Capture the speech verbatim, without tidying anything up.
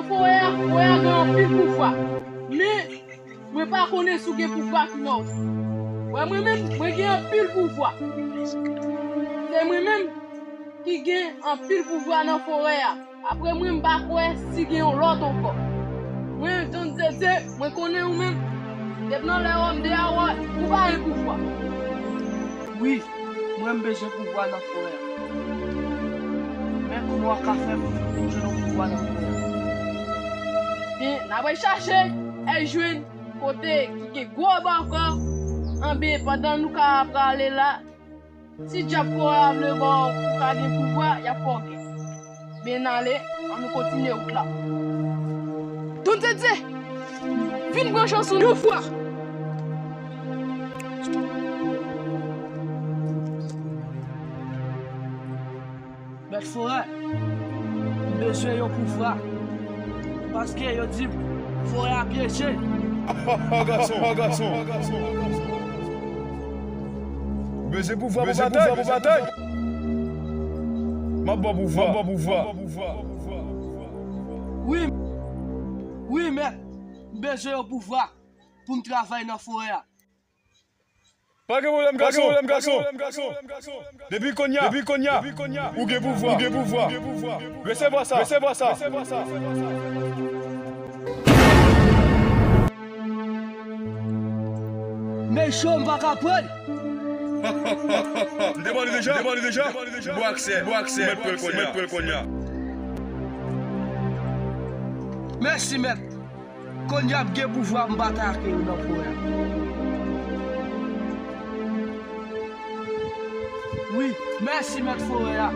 Forè a, forè a gen anpil pouvwa. Men, mwen pa konnen si w gen pouvwa ki nan ou. Wè, mwen menm, mwen gen anpil pouvwa. Se mwen menm ki gen anpil pouvwa nan forè a. Apre mwen, m pa kwè si gen yon lòt ankò. Mwen, Don Zeze, mwen konnen ou menm. Depi nan lè òm de a, ou pa gen pouvwa. Wi, mwen, m bezwen pouvwa nan forè a. Men kòman w ka fè pou m jwenn yon pouvwa nan forè a? Men, n ap chache, e jwenn kote ki gen gwo bòkò, anben pandan nou ka prale la, si dyab forè a vle ba w pou w ka gen pouvwa, y ap fè w gen. Men n ale, ann nou kontinye wout la. Don Zeze, vin pran chans ou yon fwa. Mèt forè, m bezwen yon pouvwa. Paske yo di m forè a pyeje. Gason, gason. Ou bezwen pouvwa pou batay? M ap ba w pouvwa. M ap ba w pouvwa. Wi, wi, mèt. M bezwen yon pouvwa pou m travay nan forè a. Pa gen pwoblèm, gason. Pa gen pwoblèm, gason. Depi kounye a, depi kounye a, ou gen pouvwa. Ou gen pouvwa. Resevwa sa. Resevwa sa. Men cho, m pa ka pran l. M te pale deja. M te pale deja. Bon aksè. Bon aksè. Mèt pran l kounye a. Mèt pran l kounye a. Mèsi, mèt. Kounye a m gen pouvwa pou m batay ak yo nan forè a. Wi, mèsi, mèt forè a.